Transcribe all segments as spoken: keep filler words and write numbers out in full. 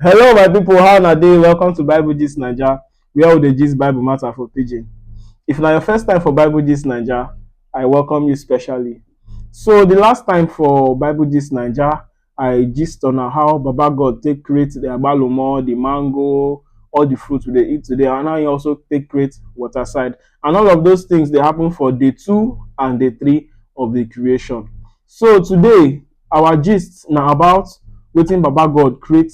Hello, my people. How na dey? Welcome to Bible Gist Naija, where we dey gist Bible matter for pidgin. If na your first time for Bible Gist Naija, I welcome you specially. So the last time for Bible Gist Naija, I gist on how Baba God take create the agbalumo, the mango, all the fruit we dey eat today, and how he also take create water side. And all of those things dey happen for day two and day three of the creation. So today, our gist na about wetin Baba God create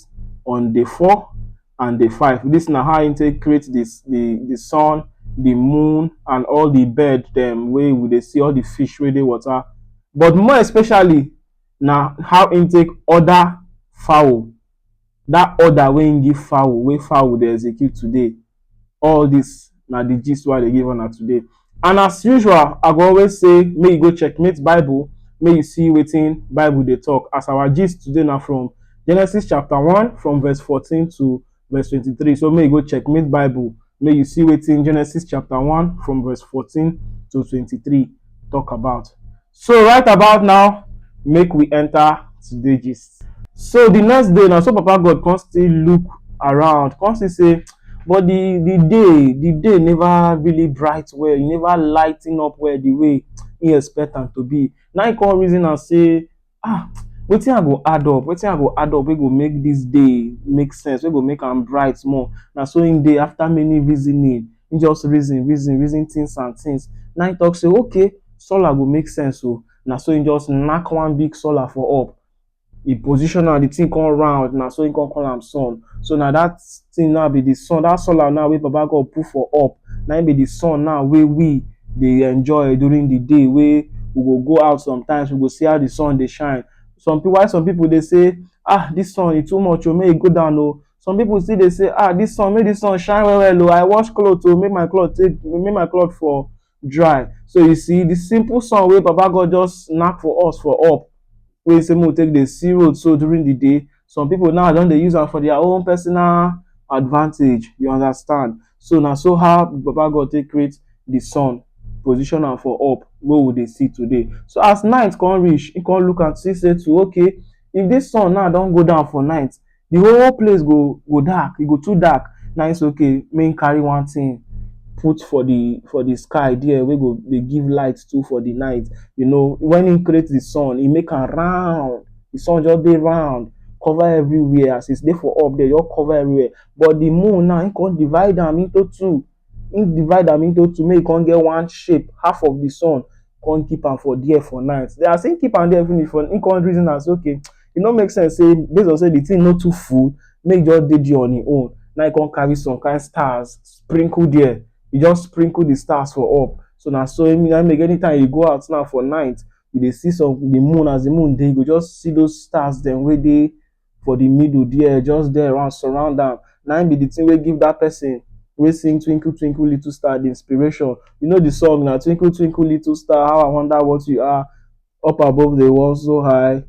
on day four and day five. This na how he take create this, the, the sun, the moon, and all the bird dem wey we dey see, all the fish wey dey water. But more especially, na how he take order fowl. That order wey he give fowl, wey fowl dey execute today. All this na the gist wey I dey give una today. And as usual, I go always say, make you go checkmate Bible, make you see wetin Bible dey talk. As our gist today na from Genesis chapter one, from verse fourteen to verse twenty-three. So make you go checkmate Bible, make you see wetin Genesis chapter one, from verse fourteen to twenty-three talk about. So right about now, make we enter today gist. So the next day, na so Papa God come still look around, come still say, but the the day, the day never really bright well, e never lighten up well the way he expect am to be. Now he come reason and say, ah, wetin I go add up, wetin I go add up wey go make this day make sense, wey go make am bright more. Na so him dey, after many reasoning, he just reason, reason, reason things and things. Now he talk say, okay, solar go make sense o. Na so he just knack one big solar for up. He position am, the thing come round, na so he come call am sun. So na that thing now be the sun, that solar now wey Baba God put for up, na him be the sun now wey we dey enjoy during the day, wey we go go out sometimes, we go see how the sun dey shine. Some people, why some people dey say, ah, this sun e too much o, make e go down o. Some people still dey say, ah, this sun, make this sun shine well well o, I wash cloth o, make my cloth take, make my cloth for dry. So you see, the simple sun wey Baba God just knack for us for up, wey say make we take dey see road so during the day, some people now don dey use am for their own personal advantage, you understand? So na so how Baba God take create the sun, position am for up, wey we dey see today. So as night come reach, he come look and see say to, okay, if this sun now don go down for night, the whole place go go dark, e go too dark. Na him say, okay, make him carry one thing put for the for the sky there, wey go dey give light too for the night. You know, when he create the sun, he make am round. The sun just dey round, cover everywhere. As e dey for up there, just cover everywhere. But the moon now, he come divide am into two. He divide am into two, make e come get one shape. Half of the sun, come keep am for there for night. Then as he keep am there finish, for he come reason am say, okay, e no make sense say, based on say the thing no too full, make e just dey there on him own. Now he come carry some kind stars, sprinkle there. He just sprinkle the stars for up. So na so him, na make anytime you go out now for night, you dey see some, the moon, as the moon dey, you go just see those stars dem wey dey for the middle there, just there around, surround am. Na him be the thing wey give that person wey sing Twinkle Twinkle Little Star the inspiration. You know the song na, Twinkle Twinkle Little Star, how I wonder what you are, up above the world so high,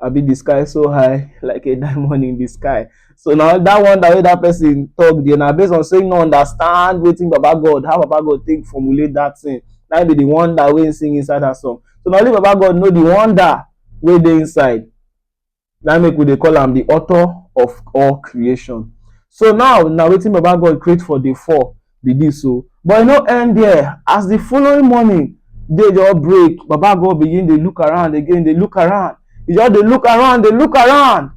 abi the sky so high, like a diamond in the sky. So now that wonder wey that person talk there, na based on say no understand wetin Baba God, how Baba God take formulate that thing. Na be the wonder wey sing inside that song. So na only Baba God know the wonder wey dey inside. Na make we dey call am the author of all creation. So now, na wetin Baba God create for day four be this o. But e no end there. As the following morning, day just break, Baba God begin dey look around again, dey look around. He just dey look around, dey look around.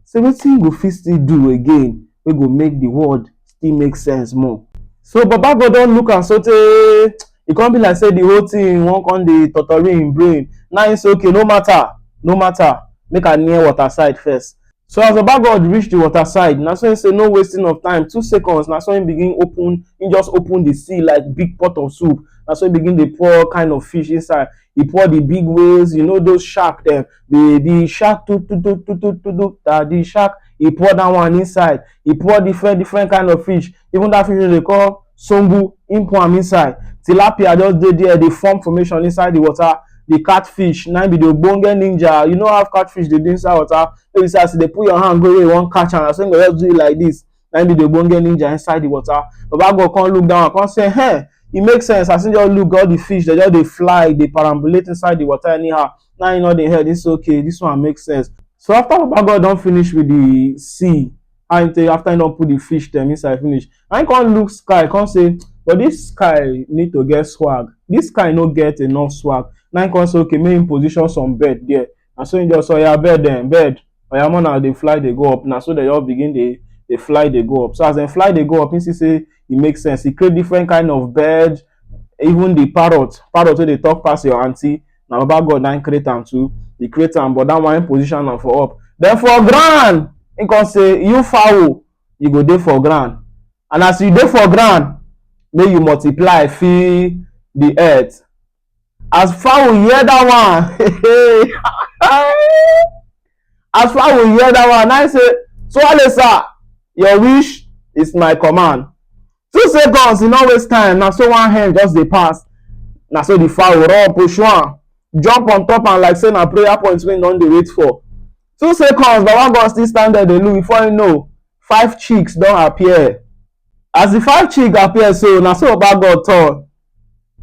Say wetin go fit still do again wey go make the world still make sense more. So Baba God don look am sotey e come be like say the whole thing wan come dey totori him brain. Now he say, okay, no matter, no matter, make I near water side first. So as Baba God reach the water side, na so he say no wasting of time, two seconds, na so he begin open, he just open the sea like big pot of soup. Na so he begin dey pour kind of fish inside. He pour the big whales, you know those shark dem, the the shark, tu tu tu tu tu tu tu, that the shark, he pour that one inside. He pour different different kind of fish. Even that fish wey dey call songu, he pour am inside. Tilapia just dey there, dey form formation inside the water. The catfish, na be the ogbonge ninja. You know how catfish dey do inside water? Wey be say as you dey put your hand go where you wan catch am, na so him go just do you like this. Na be the ogbonge ninja inside the water. Baba God come look down, come say, hey, e make sense. As he just look, all the fish, they just dey fly, dey perambulate inside the water anyhow. Now he no dey head, he say, okay, this one make sense. So after Baba God don finish with the sea, How him take, after him don put the fish dem inside finish, na him come look sky, come say, "But this sky need to get swag. This sky no get enough swag." Na him come say, "Okay, make him position some bird there." Na so him just say, "Oya, bird dem, bird. Oya, make una dey fly dey go up." Na so dem just begin dey, dey fly dey go up. So as dem fly dey go up, him see say e make sense. E create different kind of bird, even the parrot, parrot wey dey talk pass your aunty, na Baba God na him create am too. He create am, but that one him position am for up. Then for ground, him come say, "You fowl, you go dey for ground. And as you dey for ground, make you multiply, fill the earth." As fowl hear that one, as fowl hear that one, na him say, "Swallow, sir, your wish is my command." Two seconds, e no waste time. Na so one hen just dey pass. Na so the fowl run, pursue am, jump on top am like say na prayer point wey e don dey wait for. Two seconds, Baba God still stand there dey look. Before you know, five chicks don appear. As the five chick appear so, na so Baba God turn.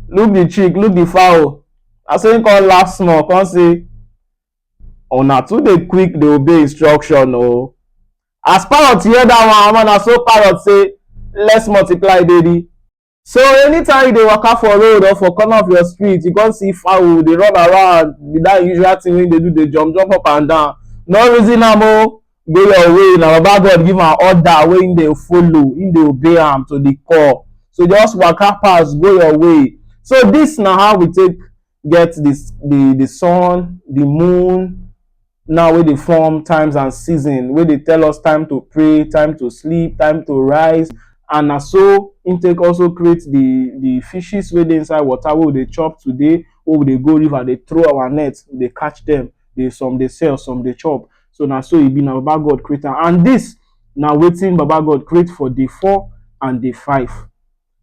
Look the chick, look the fowl. Na so him come laugh small, come say, "Una too dey quick dey obey instruction o." As parrot hear that one, omo, na so parrot say, "Let's multiply, baby." So anytime you dey waka for road or for corner of your street, you come see fowl dey run around with that usual thing wey dey do, dey jump, jump up and down. No reason am o, go your way. Na Baba God give am order wey him dey follow, him dey obey am to the core. So just waka pass, go your way. So this na how we take get this, the, the sun, the moon, now wey dey form times and season, wey dey tell us time to pray, time to sleep, time to rise. And na so him take also create the, the fishes wey dey inside water, wey we dey chop today, wey we dey go river, dey throw our net, dey catch them, dey, some dey sell, some dey chop. So na so e be, na Baba God create am. And this na wetin Baba God create for day four and day five.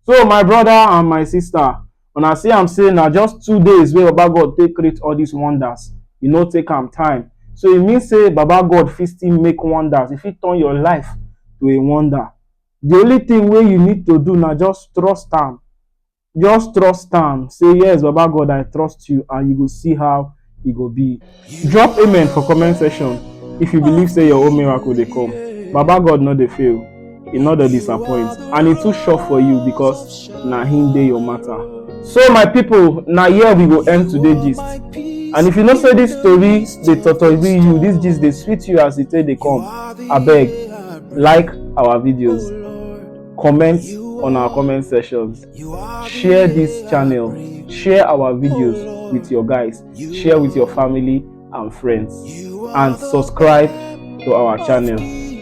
So my brother and my sister, una see am say na just two days wey Baba God take create all these wonders. E no take am time. So e mean say Baba God fit still make wonders. E fit turn your life to a wonder. The only thing wey you need to do na just trust am. Just trust am. Say, "Yes, Baba God, I trust you," and you go see how e go be. Drop amen for comment section if you believe say your own miracle dey come. Baba God no dey fail, e no dey disappoint, and e too sure for you, because na him dey your matter. So my people, na here we go end today gist. And if you know say this story dey totori you, this gist dey sweet you as e take dey come, abeg, like our videos, comment on our comment sections, share this channel, share our videos with your guys, share with your family and friends, and subscribe to our channel.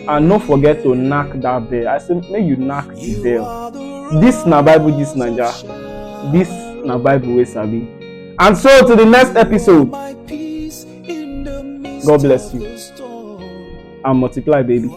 And no forget to knack that bell. I say make you knack the bell. This na Bible, this Naija. This na Bible wey sabi. And so to the next episode. God bless you and multiply, baby.